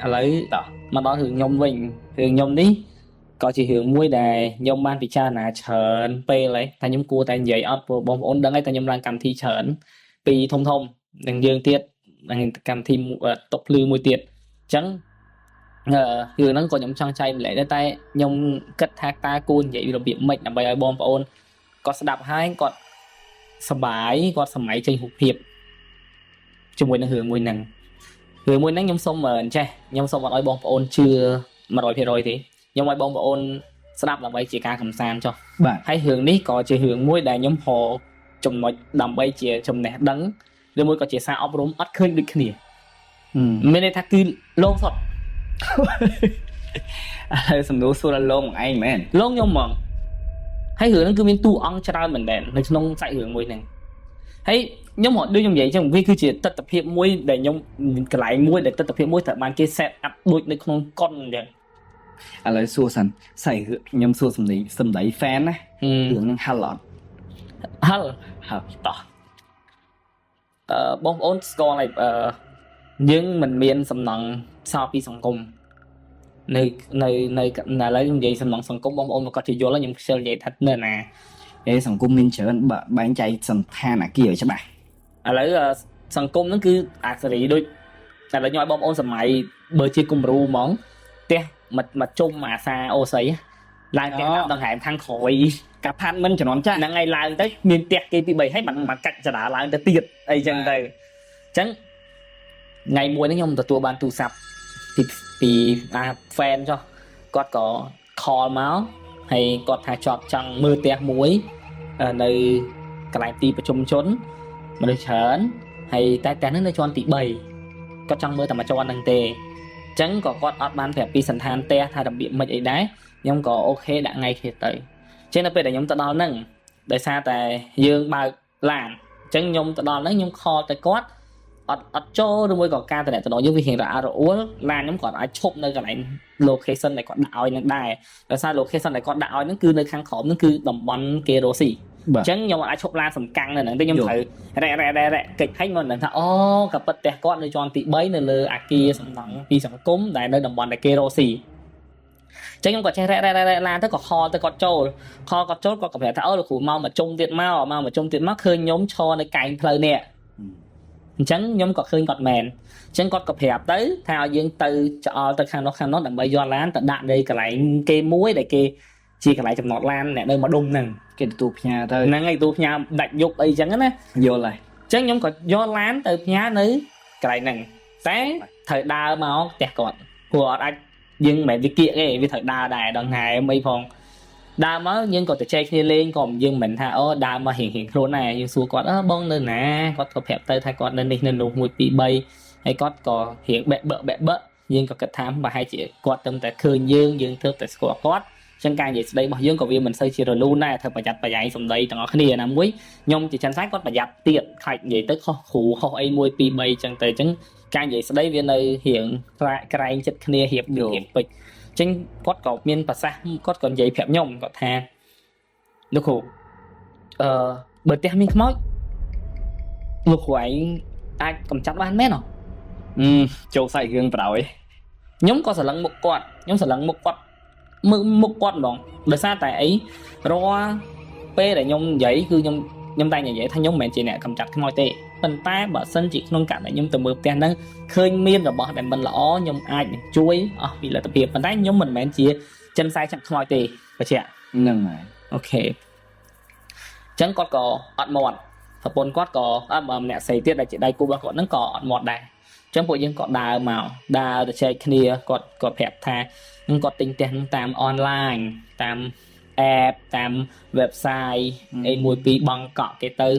ឥឡូវ តោះ មកដល់រឿងខ្ញុំវិញរឿងខ្ញុំនេះក៏ជារឿងមួយដែលខ្ញុំបានពិចារណាច្រើនពេលហើយថាខ្ញុំគួរតែនិយាយអត់ព្រោះបងប្អូនដឹងហើយថាខ្ញុំឡើងកម្មវិធីច្រើនពីធំធំនឹងយើងទៀតនឹងកម្មវិធីមួយតុកភ្លឺមួយទៀតអញ្ចឹងរឿងហ្នឹងក៏ខ្ញុំចង់ចែកម្លែកដែរតែខ្ញុំគិតថាតើគួរនិយាយរបៀបម៉េចដើម្បីឲ្យបងប្អូនគាត់ស្ដាប់ហើយគាត់សប្បាយគាត់សម័យចេញរូបភាពជាមួយនឹងរឿងមួយហ្នឹងរឿងមួយហ្នឹងខ្ញុំសុំអញ្ចេះខ្ញុំសុំអត់ឲ្យបងប្អូនជឿ100%ទេខ្ញុំឲ្យបងប្អូនស្ដាប់ដើម្បីជាការកំសាន្តចុះ បាទ ហើយរឿងនេះក៏ជារឿងមួយដែលខ្ញុំរកចំណុចដើម្បីជាចំណេះដឹងឬមួយក៏ជាសារអប់រំអត់ឃើញដូចគ្នាមានន័យថាគឺលោងសុទ្ធ ឥឡូវសំណួរសួរដល់លោកមកឯងមែន លោងខ្ញុំហ្មងហើយរឿងហ្នឹងគឺមានតួអង្គច្រើនមែនតើនៅក្នុងសាច់រឿងមួយហ្នឹងហើយខ្ញុំរត់ដូចខ្ញុំនិយាយអញ្ចឹងវាគឺជាទស្សនភាពមួយដែលខ្ញុំកន្លែងមួយដែលទស្សនភាពមួយត្រូវបានគេ set up ដូចនៅក្នុងកុនអញ្ចឹង ឥឡូវសួរសិនស្អីខ្ញុំសួរសំដីសំដី fan ណារឿងហ្នឹងហិលអត់ ហិល ហិល តោះបងប្អូនស្គាល់ហើយយើងមិនមានសំណង់សល់ពីសង្គមនៅនៅនៅឥឡូវខ្ញុំនិយាយសំណង់សង្គមបងប្អូនក៏ជាយល់ហើយខ្ញុំខ្ជិលនិយាយថានៅណា អេសង្គមមានច្រើនបើបែងចែកសន្តានអាគារឲ្យច្បាស់ ឥឡូវសង្គមហ្នឹងគឺអាសេរីដូចតែឥឡូវខ្ញុំឲ្យបងប្អូនសម័យបើជាគំរូហ្មងផ្ទះមកមកជុំអាសាអូសីឡើងផ្ទះតាមដង្ហែមខាងក្រោយ កាផាតមិនជំនាន់ចាស់ ហ្នឹងហើយឡើងទៅមានផ្ទះគេពី3ហើយมันកាច់ចរាឡើងទៅទៀតអីចឹងទៅអញ្ចឹងថ្ងៃមួយហ្នឹងខ្ញុំទទួលបានទូរស័ព្ទពីពីអា fan ចុះគាត់ក៏ call មកហើយគាត់ថាចប់ចង់មើលផ្ទះមួយនៅកន្លែងទីប្រជុំជនមនុស្សច្រើនហើយតែផ្ទះហ្នឹងនៅជាន់ទី3គាត់ចង់មើលតែមួយជាន់ហ្នឹងទេអញ្ចឹងក៏គាត់អត់បានប្រាប់ពីសន្តានផ្ទះថារបៀបម៉េចអីដែរខ្ញុំក៏ OK ដាក់ថ្ងៃគ្នាទៅអញ្ចឹងនៅពេលដែលខ្ញុំទៅដល់ហ្នឹងដោយសារតែយើងបើកឡានអញ្ចឹងខ្ញុំទៅដល់ហ្នឹងខ្ញុំ call ទៅគាត់អត់អត់ចូលឬមួយក៏ការតំណតំណងយើងវារៀងរអាក់រអួលឡានខ្ញុំគាត់អាចឈប់នៅកន្លែង location ដែលគាត់ដាក់ឲ្យនឹងដែរដោយសារ location ដែលគាត់ដាក់ឲ្យហ្នឹងគឺនៅខាងក្រោមហ្នឹងគឺតំបន់គេរ៉ូស៊ី បាទ អញ្ចឹងខ្ញុំអាចឈប់ឡានសំកាំងនៅហ្នឹងទេខ្ញុំត្រូវរ៉ែរ៉ែរ៉ែរ៉ែកិច្ចឲ្យមកនឹងថាអូក៏ពិតផ្ទះគាត់នៅជាន់ទី3នៅលើអាគារសំណង់ពីសង្គមដែលនៅតំបន់ដែលគេរកស៊ីអញ្ចឹងខ្ញុំក៏ចេះរ៉ែរ៉ែរ៉ែឡានទៅក៏ call ទៅគាត់ចូល call គាត់ចូលគាត់ក៏ប្រាប់ថាអូលោកគ្រូមកមកជុំទៀតមកមកមកជុំទៀតមកឃើញខ្ញុំឈរនៅកែងផ្លូវនេះអញ្ចឹងខ្ញុំក៏ឃើញគាត់មែនអញ្ចឹងគាត់ក៏ប្រាប់ទៅថាឲ្យយើងទៅច្អល់ទៅខាងនោះខាងនោះដើម្បីយកឡានទៅដាក់នៅកន្លែងគេមួយដែលគេជាកន្លែងចំណតឡានអ្នកនៅម្ដុំហ្នឹង គេទទួលផ្ញើទៅ ហ្នឹងហើយទូផ្ញើដាច់យប់អីចឹងណា យល់ហើយ អញ្ចឹងខ្ញុំក៏យកឡានទៅផ្ញើនៅកន្លែងហ្នឹងតែត្រូវដើរមកផ្ទះគាត់ព្រោះអត់អាចយើងមិនមែនវាគៀកទេវាត្រូវដើរដែរដល់ថ្ងៃអីផងដើរមកយើងក៏ទៅចែកគ្នាលេងក៏យើងមិនថាអូដើរមករៀងរៀងខ្លួនដែរយើងសួរគាត់អឺបងនៅណាគាត់ក៏ប្រាប់ទៅថាគាត់នៅនេះនៅនោះ1 2 3ហើយគាត់ក៏រៀងបែកបើកបែកបើកយើងក៏គិតថាប្រហែលជាគាត់ទៅតែឃើញយើងយើងទៅតែស្គាល់គាត់ចឹងការនិយាយស្ដីរបស់យើងក៏វាមិនសូវជារលូនដែរត្រូវប្រយ័ត្នប្រយែងសម្ដីទាំងអស់គ្នាណាមួយខ្ញុំជាចិនសាយគាត់ប្រយ័ត្នទៀតខ្លាចនិយាយទៅខុសគ្រូខុសអី1 2 3ចឹងទៅចឹងការនិយាយស្ដីវានៅរៀងក្រែងចិត្តគ្នារៀបរៀបពេចចឹងគាត់ក៏មានប្រសាសន៍គាត់ក៏និយាយប្រាប់ខ្ញុំគាត់ថាលោកគ្រូអឺបើផ្ទះមានខ្មោចលោកគ្រូឯងអាចកំចាត់បានមែនអត់ អឺចូលសាច់រឿងប្រោយ ខ្ញុំក៏ស្រឡឹងមុខគាត់ខ្ញុំស្រឡឹងមុខគាត់មើលមុខគាត់ហ្មងដោយសារតែអីរាល់ពេលដែលខ្ញុំនិយាយគឺខ្ញុំខ្ញុំតែនិយាយថាខ្ញុំមិនមែនជាអ្នកកំចាត់ខ្មោចទេប៉ុន្តែបើសិនជាក្នុងករណីខ្ញុំទៅមើលផ្ទះហ្នឹងឃើញមានរបស់ដែលមិនល្អខ្ញុំអាចនឹងជួយអស់ពីលទ្ធភាពប៉ុន្តែខ្ញុំមិនមែនជាចិនខ្សែចាក់ខ្មោចទេបញ្ជាក់ ហ្នឹងហើយ OK អញ្ចឹងគាត់ក៏អត់មាត់ប្រពន្ធគាត់ក៏អត់បើម្នាក់ស្រីទៀតដែលជាដៃគូរបស់គាត់ហ្នឹងក៏អត់មាត់ដែរអញ្ចឹងពួកយើងក៏ដើរមកដើរទៅចែកគ្នាគាត់គាត់ប្រាប់ថានឹងគាត់ទិញផ្ទះហ្នឹងតាមអនឡាញតាម app តាម website អីមួយពីរបង់កក់គេទៅ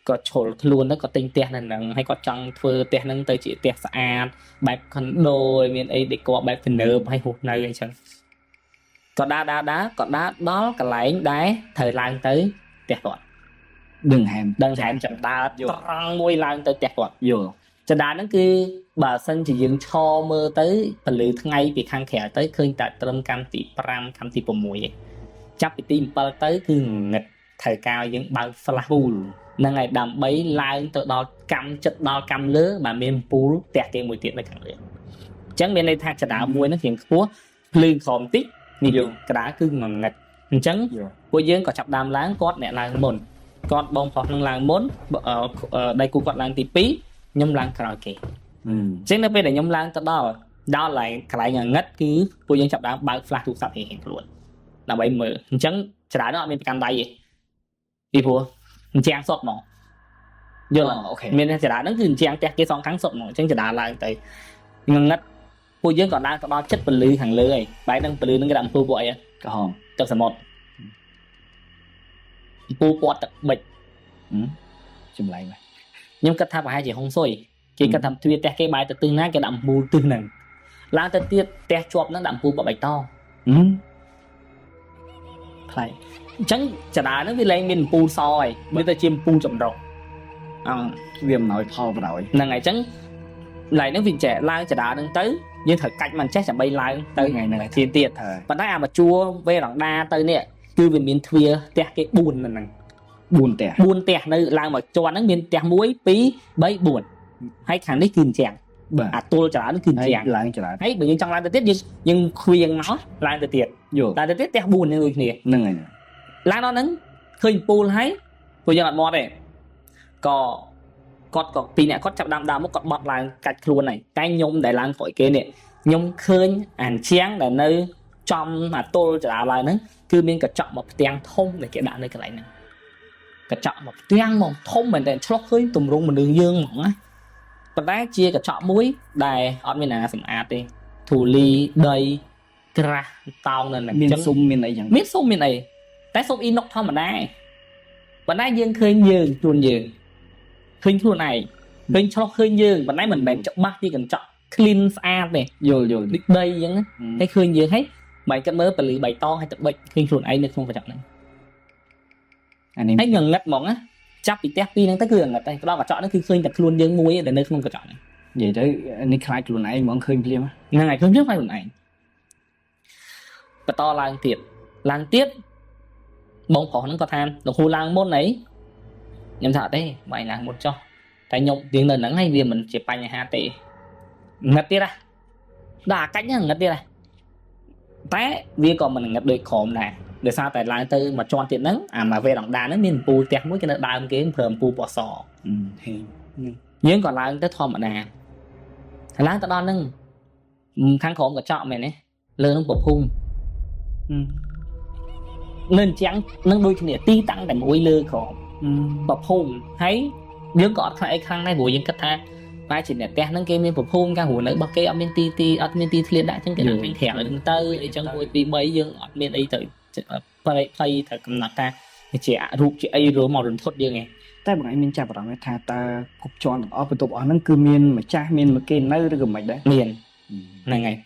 គាត់ជ្រុលខ្លួនទៅគាត់ទិញផ្ទះនៅហ្នឹងហើយគាត់ចង់ធ្វើផ្ទះហ្នឹងទៅជាផ្ទះស្អាតបែប condo មានអី decor បែបទំនើបហើយរស់នៅអីចឹងក៏ដើរដើរដើរក៏ដើរដល់កន្លែងដែលត្រូវឡើងទៅផ្ទះគាត់ ដឹងហែម ដឹងថែមចណ្ដើតត្រង់មួយឡើងទៅផ្ទះគាត់ យល់ ចណ្ដាលហ្នឹងគឺបើសិនជាយើងឈរមើលទៅពលឺថ្ងៃពីខាងក្រៅទៅឃើញតែត្រឹមកម្មទី5កម្មទី6ឯងចាប់ពីទី7ទៅគឺងឹតត្រូវការឲ្យយើងបើក flash ពូល ហ្នឹងហើយដើម្បីឡើងទៅដល់កម្មចិត្តដល់កម្មលើបាទមានពូលផ្ទះគេមួយទៀតនៅខាងលើ អញ្ចឹងមានន័យថាជណ្ដើរមួយហ្នឹងរៀងខ្ពស់ភ្លឺក្រោមតិចនេះកណ្ដាលគឺងងឹតអញ្ចឹង យល់ ពួកយើងក៏ចាប់ដើមឡើងគាត់អ្នកឡើងមុនគាត់បងប្រុសនឹងឡើងមុនដៃគូគាត់ឡើងទី2ខ្ញុំឡើងក្រោយគេ អឺ អញ្ចឹងនៅពេលដែលខ្ញុំឡើងទៅដល់ដល់កន្លែងកន្លែងងងឹតគឺពួកយើងចាប់ដើមបើក flash ទូរស័ព្ទរៀងៗខ្លួនដើម្បីមើលអញ្ចឹងច្រើនអត់មានប្រកាន់ដៃទេពីព្រោះអញ្ចឹងសុតហ្មងយល់អត់ okay មានចរាហ្នឹងគឺអញ្ចឹងផ្ទះគេសងខាងសុតហ្មងអញ្ចឹងចរាឡើងទៅងងឹតពួកយើងក៏ឡើងទៅដល់ចិត្តពលឺខាងលើហើយបែរហ្នឹងពលឺហ្នឹងគេដាក់អំពូលពួកអី ក្រហម ទឹកសមុទ្រអំពូលពណ៌ទឹកប៊ិច ចម្លែកមែន ខ្ញុំគិតថាប្រហែលជាហុងស៊ុយគេគិតថាទ្វារផ្ទះគេបែរទៅទិសណាគេដាក់អំពូលទិសហ្នឹងឡើងទៅទៀតផ្ទះជាប់ហ្នឹងដាក់អំពូលពណ៌បៃតង ហឹមប្លែក អញ្ចឹងចរាហ្នឹងវាលែងមានអំពូលសហើយវាទៅជាអំពូលចម្រុះអឺ វាមិនឲ្យផលប្រយោជន៍ ហ្នឹងហើយអញ្ចឹងឡៃហ្នឹងវាចែកឡើងចរាហ្នឹងទៅយើងត្រូវកាច់មិនចេះដើម្បីឡើងទៅ ថ្ងៃហ្នឹងហើយ ទៀតទៀត ថា ប៉ុន្តែអាមកជួរវេរ៉ង់ដាទៅនេះគឺវាមានទ្វារផ្ទះគេ4នៅហ្នឹង 4ផ្ទះ 4ផ្ទះនៅឡើងមកជាន់ហ្នឹងមានផ្ទះ1 2 3 4ហើយខាងនេះគឺអញ្ចឹង បាទ អាទល់ចរាហ្នឹងគឺអញ្ ហើយ ចឹង ឡើងច្រើន ហើយបើយើងចង់ឡើងទៅទៀតយើងយើងខ្វៀងមកឡើងទៅទៀត យល់ ឡើងទៅទៀតផ្ទះ4ហ្នឹងដូចគ្នា ហ្នឹងហើយ ឡើងដល់ហ្នឹងឃើញពូលហើយពួកយើងអត់មាត់ទេក៏គាត់ក៏ពីរអ្នកគាត់ចាប់ដើមដើមមកគាត់បត់ឡើងកាច់ខ្លួនហើយតែខ្ញុំដែលឡើងក្រោយគេនេះខ្ញុំឃើញអានជាងដែលនៅចំអាទល់ចរាឡើងហ្នឹងគឺមានកញ្ចក់មកផ្ទាំងធំដែលគេដាក់នៅកន្លែងហ្នឹងកញ្ចក់មកផ្ទាំងហ្មងធំមែនតើឆ្លោះឃើញទម្រង់មនុស្សយើងហ្មងណាប៉ុន្តែជាកញ្ចក់មួយដែលអត់មានណាសម្អាតទេធូលីដីក្រាស់តោងនៅហ្នឹង មាន អញ្ចឹង ស៊ុំមានអីចឹង មានសុំមានអីតែសុំអ៊ីណុកធម្មតាឯងប៉ុន្តែយើងឃើញយើងខ្លួនយើងឃើញខ្លួនឯងឃើញឆ្លោះឃើញយើងប៉ុន្តែមិនមែនច្បាស់ជាកញ្ចក់ clean ស្អាតទេ យល់យល់ ដូចដីអញ្ចឹងណាហើយឃើញយើងហើយមិនគិតមើលពលឺបៃតងហើយទឹកបិចឃើញខ្លួនឯងនៅក្នុងកញ្ចក់ហ្នឹង អានេះ ហើយងងឹតហ្មងណាចាប់ពីផ្ទះពីរហ្នឹងទៅគឺងងឹតហើយដល់កញ្ចក់ហ្នឹងគឺឃើញតែខ្លួនយើងមួយឯងដែលនៅក្នុងកញ្ចក់ហ្នឹង និយាយទៅនេះខ្លាចខ្លួនឯងហ្មងឃើញភ្លាម ហ្នឹងហើយឃើញយើងខ្លួនឯងបន្តឡើងទៀតឡើងទៀតបងប្រុសហ្នឹងគាត់ថាលោកគ្រូឡើងមុនអីខ្ញុំថាអត់ទេបើឯងឡើងមុនចុះតែខ្ញុំរៀងនៅហ្នឹងហើយវាមិនជាបញ្ហាទេងឹតទៀតហ៎ដល់អាកាច់ហ្នឹងងឹតទៀតហ៎តែវាក៏មិនងឹតដូចក្រមដែរដោយសារតែឡើងទៅមួយជាន់ទៀតហ្នឹងអាមួយវេរ៉ង់ដាហ្នឹងមានអំពូលផ្ទះមួយគេនៅដើមគេប្រើអំពូលពណ៌ស ហេង យើងក៏ឡើងទៅធម្មតាឡើងទៅដល់ហ្នឹងខាងក្រោមកញ្ចក់មែនទេលើហ្នឹងពភូមិនៅអញ្ចឹងនឹងដូចគ្នាទីតាំងតែមួយលើក្រោមពភូមិហើយយើងក៏អត់ខ្លាចអីខ្លាំងដែរព្រោះយើងគិតថាបែរជាអ្នកផ្ទះហ្នឹងគេមានពភូមិកាលរស់នៅរបស់គេអត់មានទីទីអត់មានទីធ្លាដាក់អញ្ចឹងគេដាក់ខាងក្រៅហ្នឹងទៅអីចឹង1 2 3យើងអត់មានអីទៅផ្លៃផ្លៃត្រូវកំណត់ថាជាអរូបជាអីរមករន្ធត់យើងឯង តែបងឯងមានចាប់អារម្មណ៍ថាតើគ្រប់ជាន់ទាំងអស់បន្ទប់អស់ហ្នឹងគឺមានម្ចាស់មានគេនៅឬក៏មិនដែរ មាន ហ្នឹងហើយ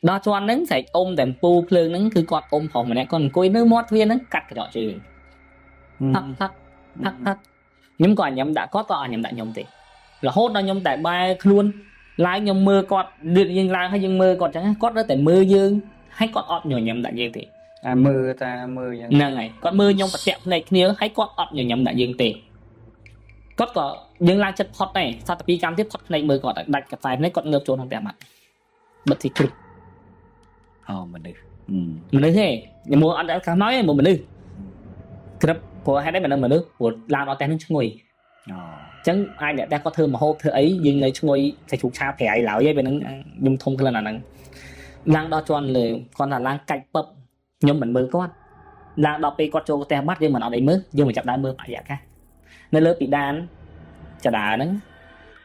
ដល់ជាន់ហ្នឹងស្រែកអ៊ំតែអំពូភ្លើងហ្នឹងគឺគាត់អ៊ំប្រុសម្នាក់គាត់អង្គុយនៅមាត់ទ្វារហ្នឹងកាត់កញ្ចក់ជើងផឹកផឹកផឹកផឹកខ្ញុំក៏អញញ៉ាំដាក់គាត់ក៏អញញ៉ាំដាក់ខ្ញុំទេរហូតដល់ខ្ញុំតែបែរខ្លួនឡើងខ្ញុំមើលគាត់លឿនយើងឡើងហើយយើងមើលគាត់អញ្ចឹងគាត់នៅតែមើលយើងហើយគាត់អត់ញញឹមដាក់យើងទេ អាមើលតាមើលយ៉ាង ហ្នឹងហើយគាត់មើលខ្ញុំប្រតាក់ភ្នែកគ្នាហើយគាត់អត់ញញឹមដាក់យើងទេគាត់ក៏យើងឡើងចិត្តផុតដែរសត្វតែពីរកម្មទៀតផុតភ្នែកមើលគាត់ដាច់កសែភ្នែកគាត់ងើបចូលក្នុងផ្ទះបាត់បិទទីគ្រប់ អូមនុស្ស មនុស្សទេខ្ញុំមើលអត់ដល់ខាងមកទេមើលមនុស្សក្រឹបព្រោះហេតុអីមិនដឹងមនុស្សព្រោះឡើងដល់ផ្ទះនឹងឈ្ងុយ អូ អញ្ចឹងអាចអ្នកផ្ទះគាត់ធ្វើម្ហូបធ្វើអីយើងនៅឈ្ងុយសាច់ជ្រូកឆាប្រៃឡើយឯងពេលហ្នឹងខ្ញុំធំក្លិនអាហ្នឹងឡើងដល់ជាន់លើគាត់ថាឡើងកាច់ពឹបខ្ញុំមិនមើលគាត់ឡើងដល់ពេលគាត់ចូលផ្ទះបាត់យើងមិនអត់អីមើលយើងមិនចាប់ដើមមើលបរិយាកាសនៅលើពីដានចដាហ្នឹង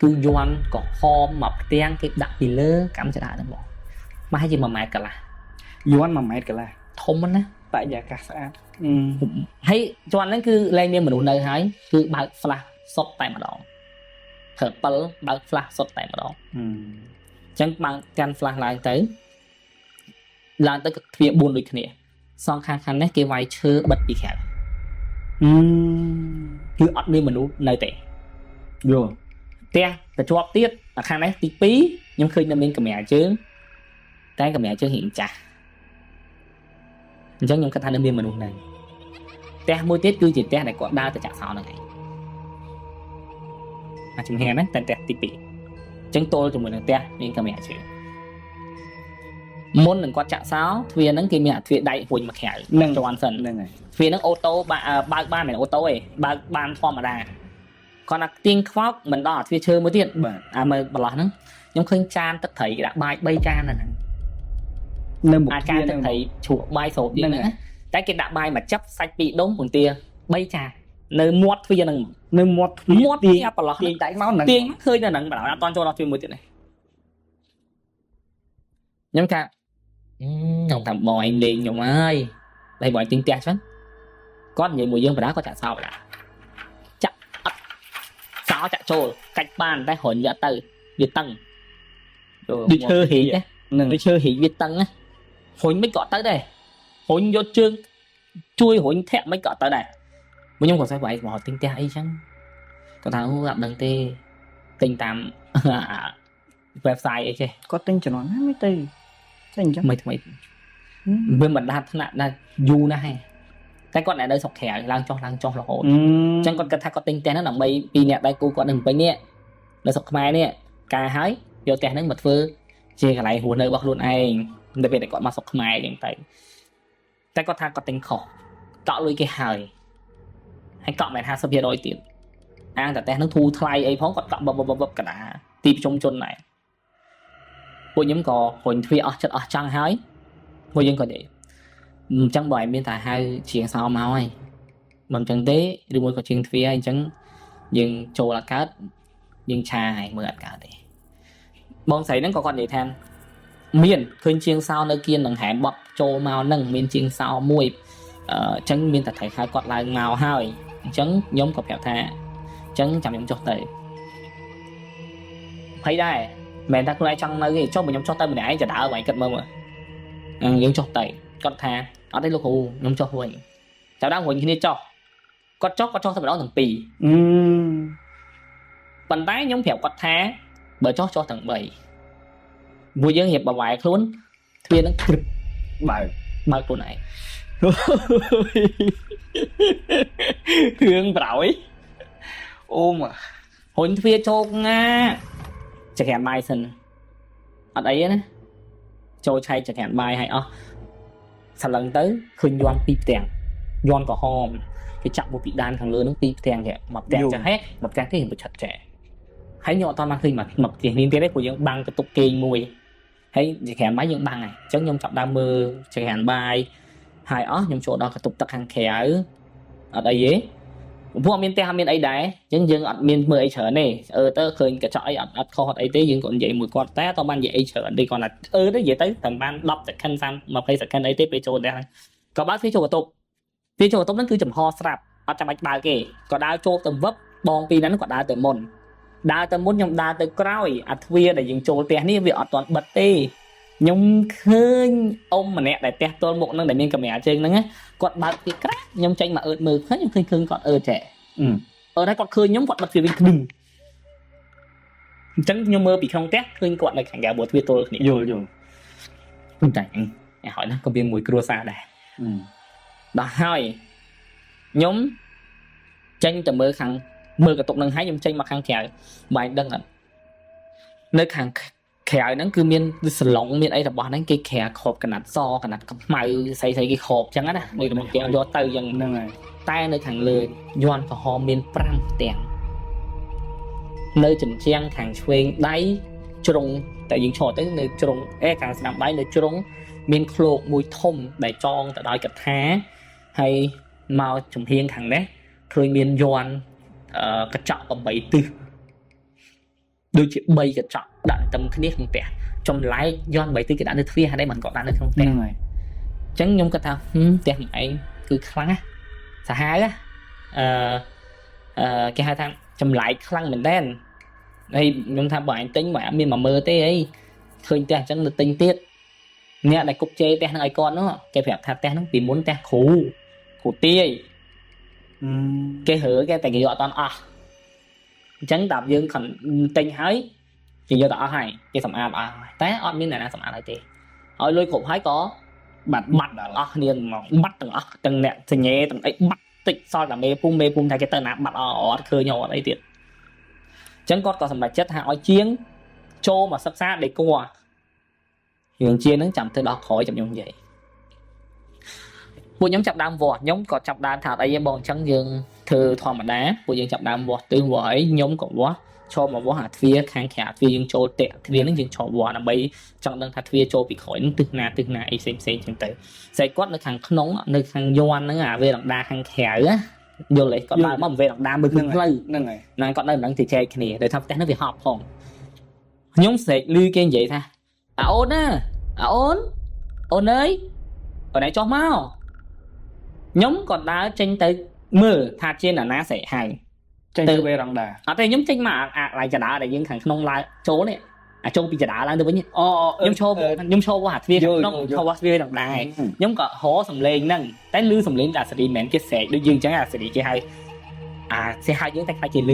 គឺយន់ក្រហមមកផ្ទាំងគេដាក់ពីលើកម្មចដាហ្នឹងមកប្រហែលជា1ម៉ែត្រកន្លះ យន់1ម៉ែត្រកន្លះ ធំណាស់ បរិយាកាសស្អាត ហើយជាន់ហ្នឹងគឺលែងមានមនុស្សនៅហើយគឺបើក flash សុទ្ធតែម្ដងប្រើ7បើក flash សុទ្ធតែម្ដងអញ្ចឹងបើកកាន់ flash ឡើងទៅឡើងទៅក៏ទ្វារ4ដូចគ្នាសងខាងខាងនេះគេវាយឈើបិទពីក្រៅគឺអត់មានមនុស្សនៅទេ យល់ ផ្ទះទៅជាប់ទៀតអាខាងនេះទី2ខ្ញុំឃើញនៅមានកាមេរ៉ាជើងតែកាមេរ៉ាជើងរៀងចាស់អញ្ចឹងខ្ញុំគិតថានៅមានមនុស្សនៅផ្ទះមួយទៀតគឺជាផ្ទះដែលគាត់ដើរទៅចាក់សោហ្នឹងឯងអាជំហានហ្នឹងតែផ្ទះទី2អញ្ចឹងទល់ជាមួយនឹងផ្ទះមានកាមេរ៉ាជើង មុននឹងគាត់ចាក់សោទ្វារហ្នឹងគេមានអាទ្វារដែករួញមកក្រៅ ហ្នឹង ជាន់សិន ហ្នឹងហើយ ទ្វារហ្នឹង auto បើកបានមិន auto ទេបើកបានធម្មតាគាត់ថាទៀងខ្វោកមិនដល់អាទ្វារឈើមួយទៀត បាទ អាមើលបន្លោះហ្នឹងខ្ញុំឃើញចានទឹកត្រីគេដាក់បាយ3ចានហ្នឹង នៅមុខ អាចាន ទ្វារហ្នឹង ទឹកត្រីជ្រក់បាយស្រូបយើង ហ្នឹង ហ្នឹងណាតែគេដាក់បាយមួយចឹបសាច់ពីរដុំពងទា3ចាននៅមាត់ទ្វារហ្នឹង នៅមាត់ទ្វារ មាត់ទ្វារប្រឡោះ ទាញដៃមកហ្នឹង ទាញឃើញនៅហ្នឹងបណ្ដោយអត់តន់ចូលដល់ទ្វារមួយទៀតទេខ្ញុំថាខ្ញុំថាបងឯងលេងខ្ញុំហើយតែបងឯងទិញផ្ទះចឹងគាត់និយាយមួយយើងបណ្ដាគាត់ចាក់សោបណ្ដាចាក់អត់សោចាក់ចូលកាច់បានតែរុញវាអត់ទៅវាតឹងដូចឈើរីកណា ហ្នឹង ដូចឈើរីកវាតឹងណារុញមិនក៏អត់ទៅដែររុញយកជើងជួយរុញធាក់មិនក៏អត់ទៅដែរមួយខ្ញុំក៏ស្អីបងឯងមកទិញផ្ទះអីចឹងគាត់ថាអូអត់ដឹងទេទិញតាម website អីចេះ គាត់ទិញជំនាន់ណាមិនទៅចេះអញ្ចឹង ថ្មីថ្មីវាមិនដាថ្នាក់ដល់យូរណាស់ហេតែគាត់អ្នកនៅស្រុកក្រៅឡើងចុះឡើងចុះរហូតអញ្ចឹងគាត់គិតថាគាត់ទិញផ្ទះហ្នឹងដើម្បីពីអ្នកដៃគូគាត់នៅភ្នំពេញនេះនៅស្រុកខ្មែរនេះការហើយយកផ្ទះហ្នឹងមកធ្វើជាកន្លែងរស់នៅរបស់ខ្លួនឯងនៅពេលដែលគាត់មកស្រុកខ្មែរអញ្ចឹងទៅតែគាត់ថាគាត់ទិញខុសកក់លុយគេហើយហើយកក់មិន50%ទៀតអាងតែផ្ទះហ្នឹងធូរថ្លៃអីផងគាត់កក់បបបបកដាទីប្រជុំជនដែរពួកខ្ញុំក៏រុញទ្វារអស់ចិត្តអស់ចង់ហើយពួកយើងក៏និយាយអញ្ចឹងបើឯងមានតែហៅជាងសោមកហើយមិនអញ្ចឹងទេឬមួយក៏ជាងទ្វារហើយអញ្ចឹងយើងចូលអត់កើតយើងឆាហើយមើលអត់កើតទេបងស្រីហ្នឹងក៏គាត់និយាយថាមានឃើញជាងសោនៅគៀននឹងហែមបត់ចូលមកហ្នឹងមានជាងសោមួយអញ្ចឹងមានតែត្រូវហៅគាត់ឡើងមកហើយអញ្ចឹងខ្ញុំក៏ប្រាប់ថាអញ្ចឹងចាំខ្ញុំចុះទៅភ័យដែរមិនមែនថាខ្លួនឯងចង់នៅទេចុះបើខ្ញុំចុះទៅម្នាក់ឯងចដើមឯងគិតមើលមើលយើងចុះទៅគាត់ថាអត់ទេលោកគ្រូខ្ញុំចុះវិញចាប់ដើមរុញគ្នាចុះគាត់ចុះគាត់ចុះតែម្ដងទាំងពីរ អឺ ប៉ុន្តែខ្ញុំប្រាប់គាត់ថាបើចុះចុះទាំង3មួយយើងរៀបបវ៉ែខ្លួនទ្វារនឹងក្រឹប បើក បើកខ្លួនឯង រឿងប្រោយអូមក រុញទ្វារចូលងាចក្រានបាយសិនអត់អីទេណាចូលឆែកចក្រានបាយឲ្យអស់សឡឹងទៅឃើញយន់ពីរផ្ទាំងយន់ក្រហមគេចាក់មួយពីដានខាងលើហ្នឹងពីរផ្ទាំងចេះមួយផ្ទាំងចាស់ហេមួយផ្ទាំងទេប្រឆិតចេះហើយខ្ញុំអត់តបានឃើញមួយមួយផ្ទាំងនេះទៀតទេព្រោះយើងបាំងកតុកគេងមួយហើយចក្រានបាយយើងបាំងហើយអញ្ចឹងខ្ញុំចាប់ដើមមើលចក្រានបាយហើយអស់ខ្ញុំចូលដល់កតុកទឹកខាងក្រៅអត់អីទេ ពួកអត់មានផ្ទះអត់មានអីដែរអញ្ចឹងយើងអត់មានមើលអីច្រើនទេអឺទៅឃើញកញ្ចក់អីអត់អត់ខុសអត់អីទេយើងក៏និយាយមួយគាត់តែអត់បាននិយាយអីច្រើនទេគាត់ថាអឺទៅនិយាយទៅតែបាន10 second 30 20 second អីទេពេលចូលផ្ទះហ្នឹងក៏បើកទ្វារចូលបន្ទប់ទ្វារចូលបន្ទប់ហ្នឹងគឺចំហស្រាប់អត់ចាំបាច់បើកទេក៏ដើរចូលទៅវឹបបងពីរហ្នឹងក៏ដើរទៅមុនដើរទៅមុនខ្ញុំដើរទៅក្រោយអាទ្វារដែលយើងចូលផ្ទះនេះវាអត់ទាន់បិទទេខ្ញុំឃើញអ៊ំម្នាក់ដែលផ្ទះទល់មុខហ្នឹងដែលមានកាមេរ៉ាជើងហ្នឹងណាគាត់បើកទ្វារក្រាស់ខ្ញុំចេញមកអើតមើលឃើញខ្ញុំឃើញឃើញគាត់អើតចេះ អឺតែគាត់ឃើញខ្ញុំគាត់បិទទ្វារវិញក្ឌឹងអញ្ចឹងខ្ញុំមើលពីក្នុងផ្ទះឃើញគាត់នៅខាងក្រៅព្រោះទ្វារទល់គ្នា យល់យល់ ប៉ុន្តែហើយណាក៏មានមួយគ្រួសារដែរដល់ហើយខ្ញុំចេញទៅមើលខាងមើលកន្ទុកនឹងហើយខ្ញុំចេញមកខាងក្រៅបាយដឹងអត់នៅខាងក្រៅហ្នឹងគឺមានសឡុងមានអីរបស់ហ្នឹងគេក្រាគ្របកណាត់សកណាត់ខ្មៅស្អីស្អីគេគ្របអញ្ចឹងណាដូចតែគេយកទៅអញ្ចឹង ហ្នឹងហើយ តែនៅខាងលើយ័ន្តក្រហមមាន5ផ្ទាំងនៅជញ្ជាំងខាងឆ្វេងដៃជ្រុងតែយើងឈរទៅនៅជ្រុងអេខាងស្ដាំដៃនៅជ្រុងមានឃ្លោកមួយធំដែលចងទៅដោយកថាហើយមកចំហៀងខាងនេះឃើញមានយ័ន្តកញ្ចក់8ទិសដូចជា3កញ្ចក់ដាក់ទឹមគ្នាក្នុងផ្ទះចម្លែកយ័ន្ត8ទិសគេដាក់នៅទ្វារហើយមិនក៏ដាក់នៅក្នុងផ្ទះ ហ្នឹងហើយ អញ្ចឹងខ្ញុំគាត់ថាហឹមផ្ទះម្ឯងគឺខ្លាំងណាស់សាហាវណាអឺអឺគេហៅថាចម្លែកខ្លាំងមែនតើហើយខ្ញុំថាបើឯងទិញបើអត់មានមកមើលទេអីឃើញផ្ទះអញ្ចឹងទៅទិញទៀតអ្នកដែលគប់ជេរផ្ទះហ្នឹងឲ្យគាត់នោះគេប្រាប់ថាផ្ទះហ្នឹងពីមុនផ្ទះគ្រូគ្រូទាយគេរើគេតែគេយកអត់តាន់អស់អញ្ចឹងដល់យើងខំទិញហើយគេយកទៅអស់ហើយគេសម្អាតអស់ហើយតែអត់មានអ្នកណាសម្អាតឲ្យទេឲ្យលុយគ្រប់ហើយក៏ បាត់ បាត់ដល់អស់គ្នាហ្មងបាត់ទាំងអស់ទាំងអ្នកសញ្ញេទាំងអីបាត់តិចសល់តែមេភូមិមេភូមិថាគេទៅណាបាត់អស់អត់ឃើញអត់អីទៀតអញ្ចឹងគាត់ក៏សម្រេចចិត្តថាឲ្យជាងចូលមកសិក្សាដេគ័រ រឿងជាហ្នឹងចាំទៅដល់ក្រោយចាំខ្ញុំនិយាយពួកខ្ញុំចាប់ដើមវាស់ខ្ញុំក៏ចាប់ដើមថាអត់អីទេបងអញ្ចឹងយើងធ្វើធម្មតាពួកយើងចាប់ដើមវាស់ទិសវាស់អីខ្ញុំក៏វាស់ឈរមកវាស់អាទ្វារខាងក្រៅទ្វារយើងចូលតាក់ទ្វារហ្នឹងយើងឈរវាស់ដើម្បីចង់ដឹងថាទ្វារចូលពីក្រោយហ្នឹងទិសណាទិសណាអីផ្សេងផ្សេងចឹងទៅស្អីគាត់នៅខាងក្នុងនៅខាងយ័ន្តហ្នឹងអាវេរ៉ង់ដាខាងក្រៅណាយល់ទេគាត់ដើរមកវេរ៉ង់ដាមើលឃើញផ្លូវ ហ្នឹងហើយ ហ្នឹងគាត់នៅមិនដឹងជជែកគ្នាដោយថាផ្ទះនោះវាហប់ផងខ្ញុំស្រែកឮគេនិយាយថាអាអូនណាអាអូនអូនអើយអូនឯងចុះមកខ្ញុំក៏ដើរចេញទៅមើលថាជានរណាស្រែកហៅ ចេញទៅវេរ៉ង់ដា អត់ទេខ្ញុំចេញមកអាឡៃចដាដែលយើងខាងក្នុងឡើងចូលនេះអាចចូលពីចដាឡើងទៅវិញ អូ ខ្ញុំឈរខ្ញុំឈរវ៉ាទ្វារខាងក្នុងឈរវ៉ាទ្វារដដែលខ្ញុំក៏រកសំឡេងហ្នឹងតែឮសំឡេងអាសេរីមិនមែនគេស្រែកដូចយើងអញ្ចឹងអាសេរីគេហៅអាគេហៅយើងតែខ្លាចគេឮ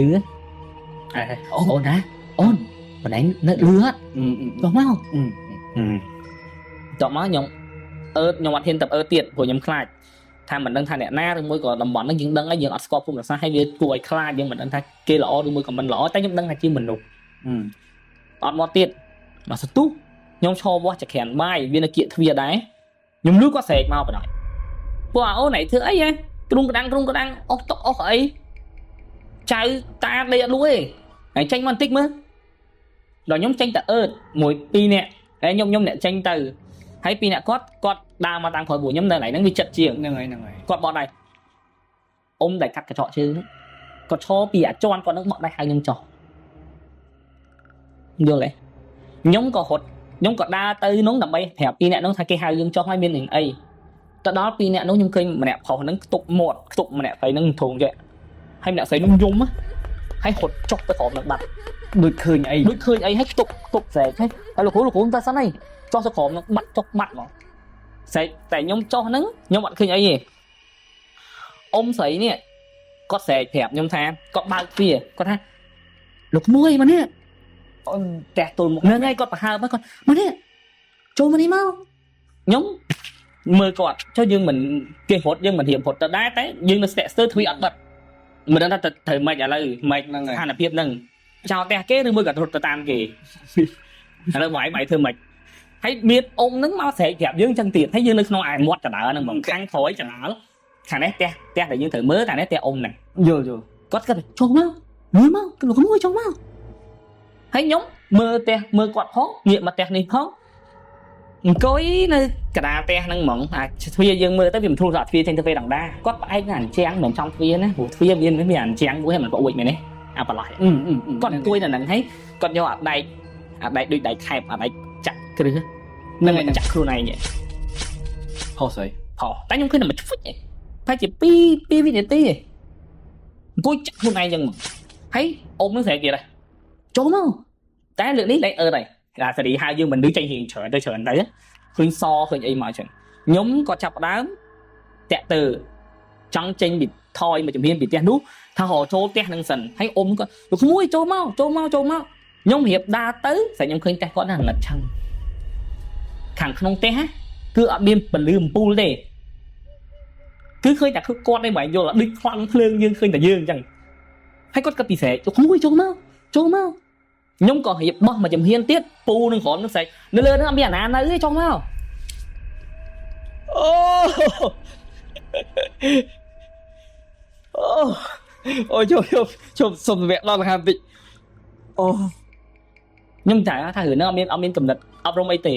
អូនណាអូនបងឯងនៅលឿអត់ចុះមកចុះមកខ្ញុំអឺតខ្ញុំអត់ហ៊ានទៅអឺតទៀតព្រោះខ្ញុំខ្លាចថាមិនដឹងថាអ្នកណាឬមួយក៏តំបន់ហ្នឹងយើងដឹងហើយយើងអត់ស្គាល់ភូមិសាស្ត្រហើយវាគួរឲ្យខ្លាចយើងមិនដឹងថាគេល្អឬមួយក៏មិនល្អតែខ្ញុំដឹងថាជាមនុស្សអត់មកទៀតមកសន្ទុះខ្ញុំឈរវាស់ចក្រានបាយវានៅគៀកទ្វារដែរខ្ញុំលឺគាត់ស្រែកមកបណ្ដោយពួកអាអូនឯងធ្វើអីហ៎ទ្រុងក្តាំងទ្រុងក្តាំងអស់តុកអស់អីចៅតាដេកអត់លួយទេហើយចេញមកបន្តិចមើលដល់ខ្ញុំចេញតែអឺតមួយពីរនាក់ហើយខ្ញុំអ្នកចេញទៅហើយពីរនាក់គាត់គាត់ដើរមកតាមក្រោយពួកខ្ញុំនៅកន្លែងហ្នឹងវាចិត្តជាង ហ្នឹងហើយហ្នឹងហើយ គាត់បត់ដៃអ៊ំដែលកាត់កញ្ចក់ជើងហ្នឹងគាត់ឈរពីអាចន់គាត់នឹងបត់ដៃហៅខ្ញុំចុះយល់ទេខ្ញុំក៏រត់ខ្ញុំក៏ដើរទៅនោះដើម្បីប្រាប់ពីរនាក់នោះថាគេហៅយើងចុះហើយមានរឿងអីទៅដល់ពីរនាក់នោះខ្ញុំឃើញម្នាក់ប្រុសហ្នឹងខ្ទប់មាត់ខ្ទប់ម្នាក់ស្រីហ្នឹងធំចេះហើយម្នាក់ស្រីហ្នឹងយំហ៎ហើយរត់ចុះទៅក្រោមនឹងបាត់ ដូចឃើញអី ដូចឃើញអីហើយខ្ទប់ខ្ទប់ស្រែកហើយហើយលោកគ្រូលោកគ្រូតែសិនហើយចុះទៅក្រោមនឹងបាត់ចុះបាត់ហ្មងស្រែកតែខ្ញុំចុះហ្នឹងខ្ញុំអត់ឃើញអីទេអ៊ំស្រីនេះគាត់ស្រែកប្រាប់ខ្ញុំថាគាត់បើកទ្វារគាត់ថាលោកក្មួយមកនេះ អូនផ្ទះទល់មុខ ហ្នឹងហើយគាត់ប្រហើបមកគាត់មកនេះចូលមកនេះមកខ្ញុំមើលគាត់ចុះយើងមិនគេរត់យើងមិនរៀបរត់ទៅដែរតែយើងនៅស្ទាក់ស្ទើរទ្វារអត់បិទមិនដឹងថាទៅត្រូវម៉េចឥឡូវម៉េច ហ្នឹងហើយ ស្ថានភាពហ្នឹងចោលផ្ទះគេឬមួយក៏រត់ទៅតាមគេ ឥឡូវវាយធ្វើម៉េចហើយមានអ៊ំហ្នឹងមកស្រែកប្រាប់យើងចឹងទៀតហើយយើងនៅក្នុងអាមាត់ចដើហ្នឹងហ្មងខាងក្រោយចដើខាងនេះផ្ទះផ្ទះដែលយើងត្រូវមើលខាងនេះផ្ទះអ៊ំហ្នឹង យល់យល់ គាត់គាត់ចូលមកមើលមកលោកមួយចូលមកហើយខ្ញុំមើលផ្ទះមើលគាត់ផងងាកមកផ្ទះនេះផងអង្គុយនៅកណ្ដាលផ្ទះហ្នឹងហ្មងអាទ្វារយើងមើលទៅវាមិនធ្លុះដល់ទ្វារចេញទៅពេលដណ្ដាគាត់ផ្អែកណាអញ្ចាំងមិនមែនចំទ្វារណាព្រោះទ្វារមានមានអញ្ចាំងមួយហើយមិនប្អួយមែនទេអាប្រឡោះ អឺអឺអឺ គាត់អង្គុយនៅហ្នឹងហើយគាត់យកអាដែកអាដែកដូចដែកថែបអាដែកចាក់គ្រឹះ ហ្នឹងហើយ ចាក់ខ្លួនឯងឯង ហោស្អី ផោតែខ្ញុំឃើញតែមួយឈ្វិចឯងប្រហែលជា2 2វិនាទីឯងអង្គុយចាក់ខ្លួនឯងចឹងមកហើយអ៊ំនឹងស្រែកទៀតហ៎ចូលមកតែលើកនេះលែងអឺតហើយអាសេរីហៅយើងមិនឮចេញរៀងច្រើនទៅច្រើនទៅឃើញសឃើញអីមកចឹងខ្ញុំក៏ចាប់ផ្ដើមតាក់ទៅចង់ចេញពីថយមួយជំហានពីផ្ទះនោះថារកចូលផ្ទះនឹងសិនហើយអ៊ំក៏លោកក្មួយចូលមកចូលមកចូលមកខ្ញុំរៀបដើរទៅស្រាប់ខ្ញុំឃើញផ្ទះគាត់ណាងឹតឆឹងខាងក្នុងផ្ទះណាគឺអត់មានពន្លឺអំពូលទេគឺឃើញតែគាត់ឯងមិនយល់ដូចខ្លាំងភ្លើងយើងឃើញតែយើងអញ្ចឹងហើយគាត់ក៏ពិសេសលោកក្មួយចូលមកចូលមកខ្ញុំក៏រៀបបោះមួយជំហានទៀតពូនឹងក្រោមនឹងស្រែកនៅលើហ្នឹងអត់មានអាណានៅទេចូលមក អូអូអូជប់ជប់ជប់សុំវគ្គដល់ខាងតិចអូ ខ្ញុំតែថារឿងហ្នឹងអត់មានអត់មានកំណត់អប់រំអីទេ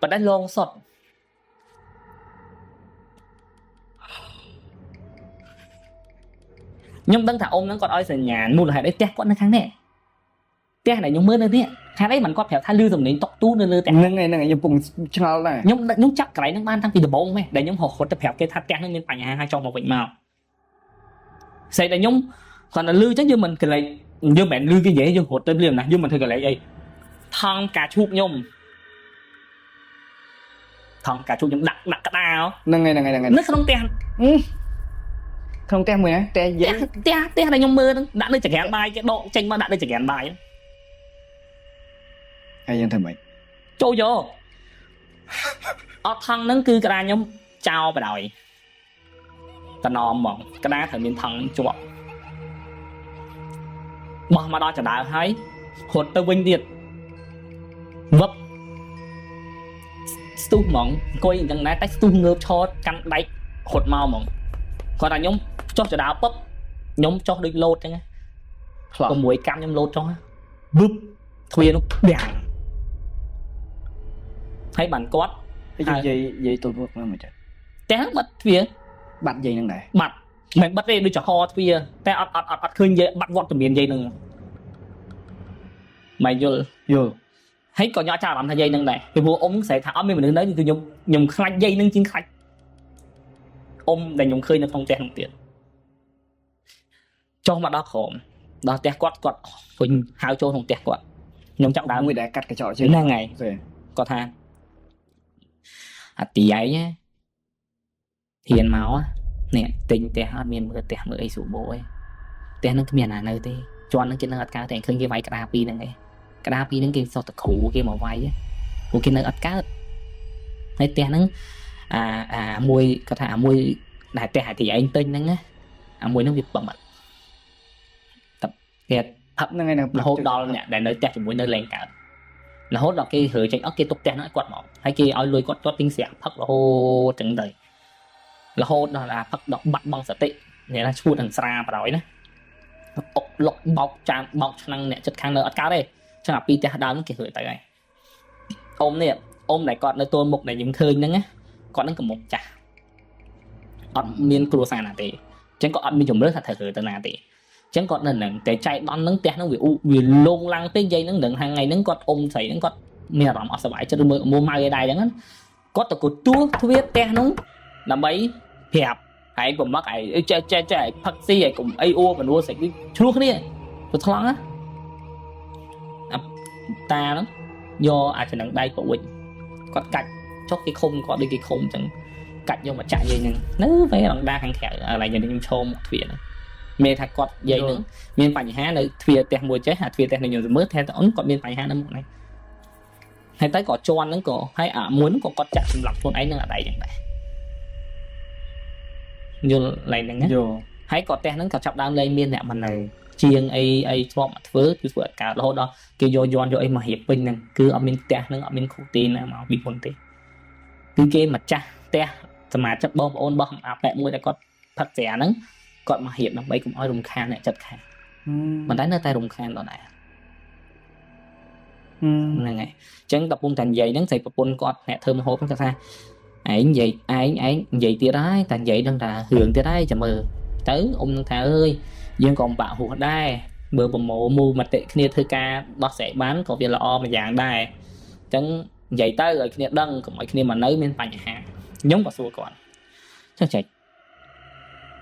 ប៉ុន្តែលងសុតខ្ញុំដឹងថាអ៊ំហ្នឹងគាត់ឲ្យសញ្ញាណមូលហេតុអីផ្ទះគាត់នៅខាងនេះផ្ទះដែលខ្ញុំមើលនៅនេះខាងអីមិនគាត់ប្រាប់ថាលឺសំឡេងតុកទូនៅលើផ្ទះ ហ្នឹងហើយហ្នឹងហើយខ្ញុំពងឆ្ងល់ដែរ ខ្ញុំខ្ញុំចាប់កន្លែងហ្នឹងបានតាំងពីដំបូងម៉េះដែលខ្ញុំរត់ទៅប្រាប់គេថាផ្ទះហ្នឹងមានបញ្ហាហើយចង់មកវិញមកស្អីដែលខ្ញុំគាត់តែលឺអញ្ចឹងយើងមិនកន្លែងយើងមិនមែនលឺគេនិយាយយើងរត់ទៅភ្លាមណាយើងមិនធ្វើកន្លែងអីថង់ការឈូកខ្ញុំថង់ការឈូកខ្ញុំដាក់ដាក់ក្តារ ហ្នឹងហើយហ្នឹងហើយហ្នឹងហើយ នៅក្នុងផ្ទះ ក្នុងផ្ទះមួយណាផ្ទះ ផ្ទះ យើង ផ្ទះផ្ទះដែលខ្ញុំមើលហ្នឹងដាក់នៅចង្ក្រានបាយគេដកចេញមកដាក់នៅចង្ក្រានបាយ ហើយយើងធ្វើម៉េច ចូលយកអត់ថង់ហ្នឹងគឺក្តារខ្ញុំចោលបណ្ដោយតំណមហ្មងក្តារត្រូវមានថង់ជាប់បោះមកដល់ចណ្ដើហើយរត់ទៅវិញទៀតវឹប ស្ទុះហ្មងអង្គុយអញ្ចឹងដែរតែស្ទុះងើបឈរកាន់ដែករត់មកហ្មងគាត់ថាខ្ញុំចុះចដាពឹបខ្ញុំចុះដូចលោតអញ្ចឹងណា ខ្លះ 6កម្មខ្ញុំលោតចុះបឹបទ្វារនោះបាំងហើយបានគាត់ ហើយនិយាយនិយាយទល់មុខហ្នឹងមិនចឹង ផ្ទះហ្នឹងបិទទ្វារ បាត់យាយហ្នឹងដែរ បាត់មិនបិទទេដូចចំហទ្វារតែអត់អត់អត់អត់ឃើញយាយបាត់វត្តមានយាយហ្នឹងមិនយល់ យល់ ហើយក៏ញ៉ាំចាប់អារម្មណ៍ថាយាយហ្នឹងដែរពីព្រោះអ៊ំស្រែកថាអត់មានមនុស្សនៅគឺខ្ញុំខ្លាចយាយហ្នឹងជាងខ្លាចអ៊ំដែលខ្ញុំឃើញនៅក្នុងផ្ទះហ្នឹងទៀតចុះមកដល់ក្រោមដល់ផ្ទះគាត់គាត់វិញហៅចូលក្នុងផ្ទះគាត់ខ្ញុំចាប់ដើម មួយដែលកាត់កញ្ចក់ជើង ហ្នឹងហើយ ទេ គាត់ថាអាទីឯងណាហ៊ានមកនេះទិញផ្ទះអត់មានមើលផ្ទះមើលអីស្រួលបោឯងផ្ទះហ្នឹងគ្មានអាណានៅទេជន់ហ្នឹងគេនឹងអត់កើតតែឃើញគេវាយក្តារពីរហ្នឹងឯងក្តារពីរហ្នឹងគេសុទ្ធតែគ្រូគេមកវាយព្រោះគេនៅអត់កើតហើយផ្ទះហ្នឹងអាអាមួយគាត់ថាអាមួយដែលផ្ទះអាទីឯងទិញហ្នឹងណាអាមួយហ្នឹងវាបំបាត់តែគេ ហ្នឹងហើយ រហូតដល់អ្នកដែលនៅផ្ទះជាមួយនៅលែងកើតរហូតដល់គេរើចេញអស់គេទុកផ្ទះហ្នឹងឲ្យគាត់មកហើយគេឲ្យលុយគាត់គាត់ទិញស្រាផឹករហូតចឹងទៅរហូតដល់អាផឹកដល់បាត់បង់សតិអ្នកណាឈួតនឹងស្រាបដ ாய் ណាអុកលុកបោកចានបោកឆ្នាំងអ្នកចិត្តខាងនៅអត់កើតទេចឹងអាពីផ្ទះដើមគេរើទៅហើយអ៊ំនេះអ៊ំដែលគាត់នៅទល់មុខដែលយើងឃើញហ្នឹងណាគាត់ហ្នឹងកំមុកចាស់អត់មានគ្រួសារណាទេចឹងក៏អត់មានជំរឿថាត្រូវរើទៅណាទេ ចឹងគាត់នៅហ្នឹងតែចៃដន្យហ្នឹងផ្ទះហ្នឹងវាអ៊ូវាលងឡើងពេកយាយហ្នឹងនឹងថ្ងៃហ្នឹងគាត់អ៊ំស្រីហ្នឹងគាត់មានអារម្មណ៍អត់សប្បាយចិត្តឬមើលមួម៉ៅឯដែរចឹងណាគាត់ទៅកទួទ្វារផ្ទះហ្នឹងដើម្បីប្រាប់ឯងប្រមឹកឯងចេះចេះចេះឯងផឹកស៊ីឯងកុំអីអួបនួស្អីឆ្លោះគ្នាទៅថ្លង់ណាអាតាហ្នឹងយកអាចចំណងដៃប្រវិញគាត់កាច់ចុះគេឃុំគាត់ដូចគេឃុំចឹងកាច់យកមកចាក់យាយហ្នឹងនៅពេលរងដាខាងក្រៅកន្លែងខ្ញុំឈោមទ្វារហ្នឹងមានថាគាត់យាយហ្នឹង មានបញ្ហានៅទ្វារផ្ទះមួយចេះអាទ្វារផ្ទះនៅខ្ញុំទៅមើលថែតអូនគាត់មានបញ្ហានៅមុខនេះហើយតែក៏ជន់ហ្នឹងក៏ហើយអាមួយហ្នឹងក៏គាត់ចាក់សម្រាប់ខ្លួនឯងនឹងអាដៃហ្នឹងដែរយល់ឡែងហ្នឹងណា យល់ ហើយក៏ផ្ទះហ្នឹងក៏ចាប់ដើមលែងមានអ្នកមកនៅជាងអីអីធ្លាប់មកធ្វើគឺធ្វើអត់កើតរហូតដល់គេយកយន់យកអីមករៀបពេញហ្នឹងគឺអត់មានផ្ទះហ្នឹងអត់មានគ្រូទីណាមកពីមុនទេគឺគេម្ចាស់ផ្ទះសមាជិកបងប្អូនរបស់អាប៉ែមួយដែលគាត់ផឹកស្រាហ្នឹងគាត់មករៀបដើម្បីកុំឲ្យរំខានអ្នកចិត្តខាង ប៉ុន្តែនៅតែរំខានដល់ដែរហ្នឹងហើយអញ្ចឹងដល់ពុំតែនិយាយហ្នឹងស្រីប្រពន្ធគាត់អ្នកធ្វើម្ហូបហ្នឹងគាត់ថាឯងនិយាយឯងឯងនិយាយទៀតហើយតែនិយាយដឹងថារឿងទៀតហើយចាំមើលទៅអ៊ំនឹងថាអើយយើងក៏ពិបាករស់ដែរបើប្រមូលមូលមតិគ្នាធ្វើការដោះស្រាយបានក៏វាល្អមួយយ៉ាងដែរអញ្ចឹងនិយាយទៅឲ្យគ្នាដឹងកុំឲ្យគ្នាមកនៅមានបញ្ហាខ្ញុំក៏សួរគាត់ចឹងចែក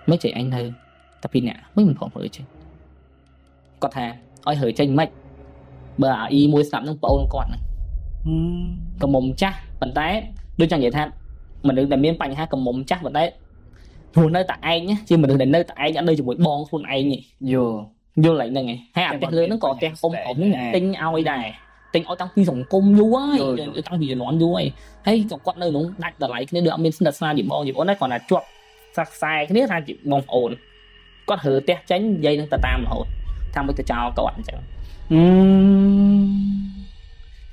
មិនចែកអញនៅតែពីរនាក់មិនមិនព្រមធ្វើចេញគាត់ថាឲ្យរើចេញមិនបើអាអ៊ីមួយស្ដាប់នឹងប្អូនគាត់ហ្នឹង កមុំចាស់ប៉ុន្តែដូចចង់និយាយថាមនុស្សដែលមានបញ្ហាកមុំចាស់ប៉ុន្តែព្រោះនៅតែឯងណាជាមនុស្សដែលនៅតែឯងអត់នៅជាមួយបងខ្លួនឯងទេ យល់ យល់ឡើយហ្នឹងឯងហើយអាផ្ទះលើហ្នឹងក៏ផ្ទះអ៊ំអ៊ំហ្នឹងទិញឲ្យដែរទិញឲ្យតាំងពីសង្គមយូរហើយតាំងពីជំនាន់យូរហើយហើយក៏គាត់នៅក្នុងដាច់តម្លៃគ្នាដូចអត់មានស្និទ្ធស្នាលជាបងជាប្អូនដែរគ្រាន់តែជាប់សាក់ខ្សែគ្នាថាជាបងប្អូនគាត់រើផ្ទះចេញនិយាយនឹងទៅតាមរហូតថាមិនទៅចោលគាត់អញ្ចឹង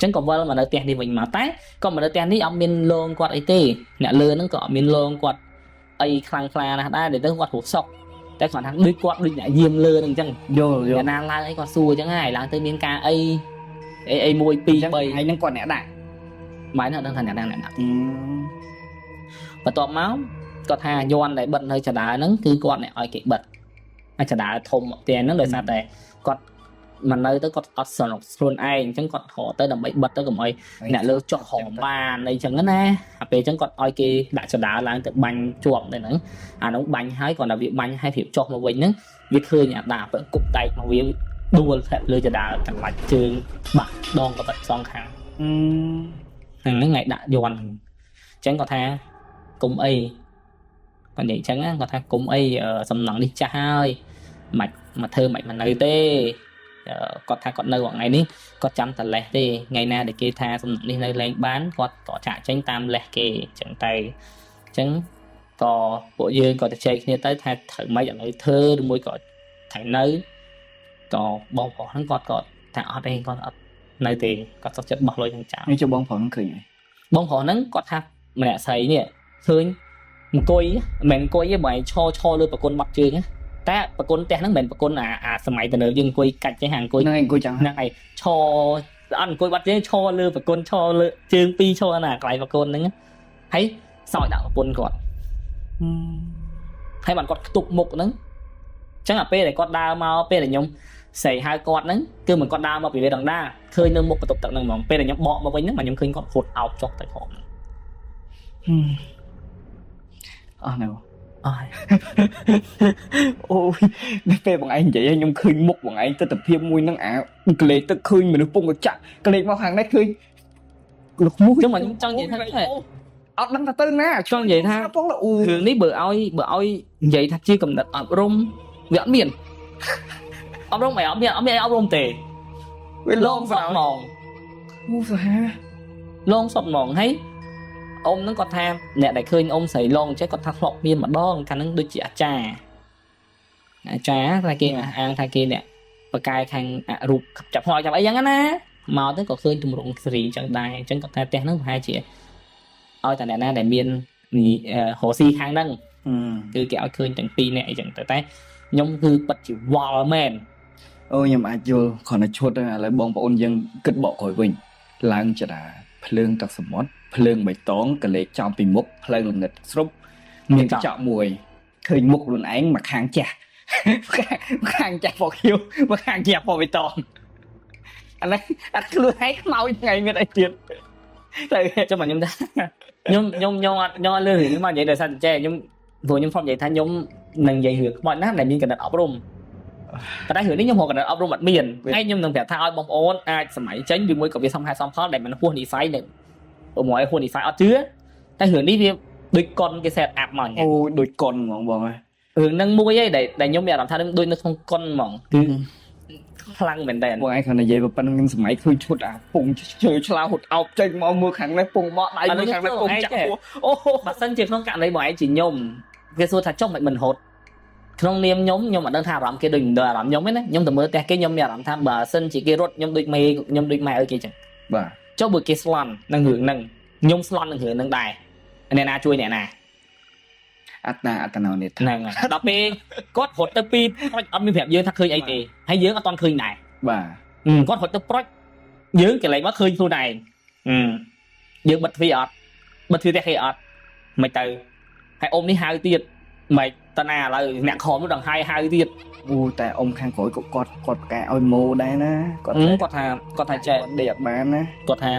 ចឹងក៏វិលមកនៅផ្ទះនេះវិញមកតែក៏មកនៅផ្ទះនេះអត់មានលងគាត់អីទេអ្នកលើហ្នឹងក៏អត់មានលងគាត់អីខ្លាំងខ្លាណាស់ដែរដែលទៅគាត់រស់សុកតែគាត់ថាដូចគាត់ដូចអ្នកយាមលើហ្នឹងអញ្ចឹង យល់យល់ អ្នកណាឡើងអីគាត់សួរអញ្ចឹងហើយឡើងទៅមានការអីអីអី1 2 3 ហើយនឹងគាត់អ្នកដាក់ ម៉ែហ្នឹងអត់ដឹងថាអ្នកណាអ្នកណាបន្ទាប់មកគាត់ថាយន់ដែលបិទនៅចដាហ្នឹងគឺគាត់អ្នកឲ្យគេបិទអាចដាធំផ្ទះហ្នឹងដោយសារតែគាត់មកនៅទៅគាត់អត់ស្រណុកខ្លួនឯងអញ្ចឹងគាត់រកទៅដើម្បីបិទទៅកុំឲ្យ អ្នកលើចុះហមបានអីចឹងណាអាពេលចឹងគាត់ឲ្យគេដាក់ចដាឡើងទៅបាញ់ជាប់នៅហ្នឹងអានោះបាញ់ហើយគាត់ថាវាបាញ់ហើយព្រៀបចុះមកវិញហ្នឹងវាឃើញអាដាបគប់ដែកមកវាដួលធ្លាក់លើចដាទាំងឡាច់ជើងបាក់ដងកបិតសងខាងហ្នឹងហ្នឹងថ្ងៃដាក់យន់ហ្នឹងចឹងគាត់ថាគុំអីគាត់និយាយចឹងណាគាត់ថាគុំអីសំណងនេះចាស់ហើយមិនមកធ្វើមិនមកនៅទេគាត់ថាគាត់នៅថ្ងៃនេះ គាត់ចាំតែលេះទេថ្ងៃណាដែលគេថាសំណុកនេះនៅលែងបានគាត់ក៏ចាក់ចេញតាមលេះគេអញ្ចឹងទៅអញ្ចឹងក៏ពួកយើងក៏ទៅជែកគ្នាទៅថាត្រូវម៉េចឥឡូវធ្វើឬមួយក៏ត្រូវនៅក៏បងប្រុសហ្នឹងគាត់ក៏ថាអត់ទេគាត់អត់នៅទេគាត់សុខចិត្តបោះលុយនឹងចោល នេះជាបងប្រុសហ្នឹងឃើញហើយ បងប្រុសហ្នឹងគាត់ថាម្នាក់ស្រីនេះឃើញអង្គុយមិនមែនអង្គុយទេបើឯងឈរឈរលើប្រគុណបាត់ជើងណាតែប្រគុណផ្ទះហ្នឹងមិនមែនប្រគុណអាសម័យទំនើបយើងអង្គុយកាច់ទេហាអង្គុយ ហ្នឹងឯងអង្គុយចឹង ហ្នឹងឯងឈរអត់អង្គុយបាត់ជើងឈរលើប្រគុណឈរលើជើងពីរឈរណាកន្លែងប្រគុណហ្នឹងហើយសោយដាក់ប្រពន្ធគាត់ហើយបានគាត់ខ្ទប់មុខហ្នឹងអញ្ចឹងអាពេលដែលគាត់ដើរមកពេលដែលខ្ញុំស្រីហៅគាត់ហ្នឹងគឺមិនគាត់ដើរមកពីវេរដងដាឃើញនៅមុខបន្ទប់ទឹកហ្នឹងហ្មងពេលដែលខ្ញុំបកមកវិញហ្នឹងបាទខ្ញុំឃើញគាត់ហត់អោបចុះទៅក្រោមហ្នឹង អស់នៅ អស់ អូយនៅពេលបងឯងនិយាយឲ្យខ្ញុំឃើញមុខបងឯងទស្សនភាពមួយហ្នឹងអាក្លេកទឹកឃើញមនុស្សពងកញ្ចាក់ក្លេកមកខាងនេះឃើញលោកមួយ ចឹងមកខ្ញុំចង់និយាយថា អត់ដឹងថាទៅណា ចង់និយាយថា បងអូ រឿងនេះបើឲ្យនិយាយថាជាកំណត់អប់រំវាអត់មានអប់រំអីអត់មានអត់មានអីអប់រំទេ វាល លង ង សតហ្មង អូសាហា លងសតហ្មងហើយអ៊ំហ្នឹងគាត់ថាអ្នកដែលឃើញអ៊ំស្រីលងចេះគាត់ថាធ្លាប់មានម្ដងកាលហ្នឹងដូចជាអាចារ្យអាចារ្យថាគេអះអាងថាគេអ្នកបកកែខាងអរូបចាប់ផ្នែកចាប់អីចឹងណាមកទៅក៏ឃើញទម្រង់ស្រីចឹងដែរអញ្ចឹងគាត់ថាផ្ទះហ្នឹងប្រហែលជាឲ្យតែអ្នកណាដែលមានរស់ស៊ីខាងហ្នឹងគឺគេឲ្យឃើញទាំងពីរអ្នកអីចឹងទៅតែខ្ញុំគឺពិតជាវល់មែន អូខ្ញុំអាចយល់គ្រាន់តែឈុតឥឡូវបងប្អូនយើងគិតបកក្រោយវិញឡើងចរាភ្លើងទឹកសមុទ្រភ្លើងបៃតងកលេកចំពីមុខផ្លូវងងឹតស្រុបមានកញ្ចក់មួយឃើញមុខខ្លួនឯងមកខាងចាស់ខាងចាស់ពណ៌ខៀវមកខាងចាស់ពណ៌បៃតងអានេះអាខ្លួនឯងខ្មោចថ្ងៃមានអីទៀតទៅ ចាំមកខ្ញុំថាខ្ញុំអត់លើរឿងនេះមកនិយាយដោយសារតែចេះខ្ញុំព្រោះខ្ញុំធ្លាប់និយាយថាខ្ញុំនឹងនិយាយរឿងខ្មោចណាស់ដែលមានកណិតអប់រំប៉ុន្តែរឿងនេះខ្ញុំរកកណិតអប់រំអត់មានហើយខ្ញុំនឹងប្រាប់ថាឲ្យបងប្អូនអាចសម័យចេញឬមួយក៏វាសំហេតុសំផលដែលมันហួសនិស័យនៅព្រោះមកឲ្យហួសនិស័យអត់ជឿតែរឿងនេះវាដូចកុនគេ set up មកអញ្ចឹង អូដូចកុនហ្មងបងអើយ រឿងហ្នឹងមួយឯងដែលខ្ញុំមានអារម្មណ៍ថាដូចនៅក្នុងកុនហ្មងគឺខ្លាំងមែនតើ បងឯងគ្រាន់តែនិយាយប៉ុណ្្នឹងខ្ញុំសម័យឃើញឈុតអាពងជើឆ្លោហត់អោបចេញមកមើលខាងនេះពងបកដៃមើលខាងនេះពងចាក់ពោះអូ បើសិនជាក្នុងករណីបងឯងជាខ្ញុំគេសួរថាចុះមិនមិនហត់ក្នុងនាមខ្ញុំខ្ញុំអត់ដឹងថាអារម្មណ៍គេដូចមិនដូចអារម្មណ៍ខ្ញុំទេណាខ្ញុំទៅមើលផ្ទះគេខ្ញុំមានអារម្មណ៍ថាបើសិនជាគេរត់ខ្ញុំដូចមេខ្ញុំដូចម៉ែឪគេចឹង បាទ ចុះបើគេស្លន់នឹងរឿងហ្នឹងខ្ញុំស្លន់នឹងរឿងហ្នឹងដែរអ្នកណាជួយអ្នកណា អត្តាអត្តនោនេថា ហ្នឹងហើយដល់ពេលគាត់រត់ទៅពីប្រុចអត់មានប្រាប់យើងថាឃើញអីទេហើយយើងអត់ទាន់ឃើញដែរ បាទ គាត់រត់ទៅប្រុចយើងកន្លែងមកឃើញខ្លួនឯងយើងបិទទ្វារអត់បិទទ្វារផ្ទះគេអត់មិនទៅហើយអ៊ំនេះហៅទៀតមិនតណាឥឡូវអ្នកខំនោះដល់ហៅហៅទៀត អូតែអ៊ំខាងក្រោយក៏គាត់គាត់ប្រកែឲ្យម៉ូដែរណាគាត់ គាត់ថាគាត់ថាចេះ ដេកអត់បានណា គាត់ថា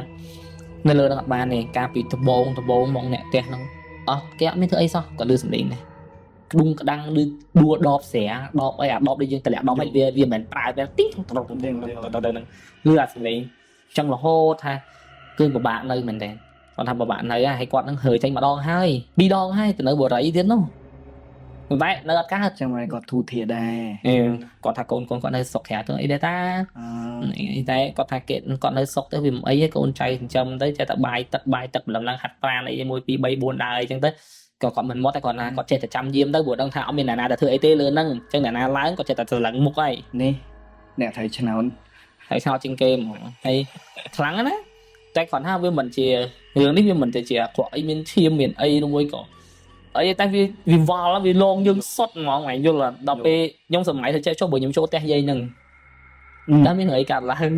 នៅលើនឹងអត់បានទេកាលពីដបងដបងមកអ្នកផ្ទះហ្នឹងអត់គេអត់មានធ្វើអីសោះគាត់លឺសំឡេងដែរក្ដុងក្ដាំងឬដួលដបស្រាដបអីអាដបដូចយើងតម្លាក់ដបអីវាវាមិនមែនប្រើតែទីងត្រង់ត្រង់ទៅហ្នឹងលឺអាសំឡេងចឹងរហូតថាគឺពិបាកនៅមែនតើគាត់ថាពិបាកនៅហើយគាត់នឹងហើចេញម្ដងហើយពីរដងហើយទៅនៅបរិយទៀតនោះប៉ុន្តែនៅអត់កើត ចឹងមកគាត់ធូធាដែរ អឺគាត់ថាកូនកូនគាត់នៅស្រុកក្រៅទៅអីដែរតា អឺ តែគាត់ថាគេគាត់នៅសុកទៅវាមិនអីទេកូនចៅចិញ្ចឹមទៅចេះតែបាយទឹកបាយទឹកម្លឹងឡើងហាត់ប្រាណអី1 2 3 4ដើរអីចឹងទៅក៏គាត់មិនមកតែគាត់ណាគាត់ចេះតែចាំយាមទៅព្រោះដឹងថាអត់មានអ្នកណាទៅធ្វើអីទេលើហ្នឹងអញ្ចឹងអ្នកណាឡើងគាត់ចេះតែស្រឡឹងមុខហើយ នេះអ្នកត្រូវឆ្នោត ហើយឆ្នោតជាងគេហ្មងហើយខ្លាំងណាស់តែគាត់ថាវាមិនជារឿងនេះវាមិនទៅជាអាក្រក់អីមានឈាមមានអីឬមួយក៏អីតែវាវាវល់វាលងយើងសុតហ្មងឯងយល់ដល់ពេលខ្ញុំសម័យទៅចេះចុះបើខ្ញុំចូលផ្ទះយាយហ្នឹងតើមានរឿងអីកើតឡើង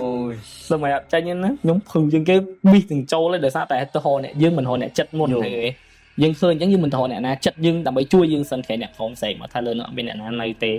អូយ សម័យអត់ចាញ់ណាខ្ញុំភឺជាងគេប៊ីសទាំងចូលเลยដោយសារតែទៅហៅអ្នកយើងមិនហៅអ្នកចិត្តមុនទេយើងឃើញអញ្ចឹងយើងមិនទៅហៅអ្នកណាចិត្តយើងដើម្បីជួយយើងសិនគេអ្នកក្រុមផ្សេងមកថាលើនោះអត់មានអ្នកណានៅទេ